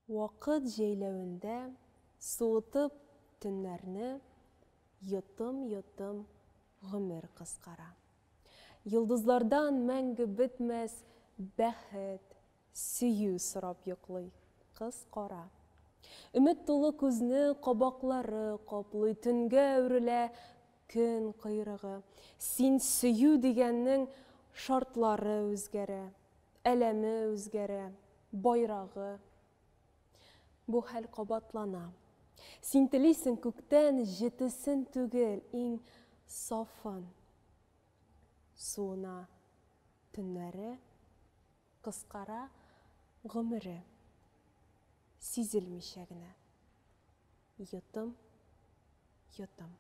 Вакыт җәйләвендә суытып төннәрне, Йотым-йотым гомер кыскара. Йолдызлардан мәңге бетмәс бәхет, сөю сорап йоклый кыз кара. Өмет тулы күзне кабаклары каплый, Төнгә әверелә көн койрыгы. Син сөю дигәннең шартлары үзгәрә, Әләме үзгәрә, байрагы. Бу хәл кабатлана. Син телисең күктән җетесен түгел, иң сафын. Суына төннәре, кыскара гомере. Сизелмичә генә. Йотым, йотым.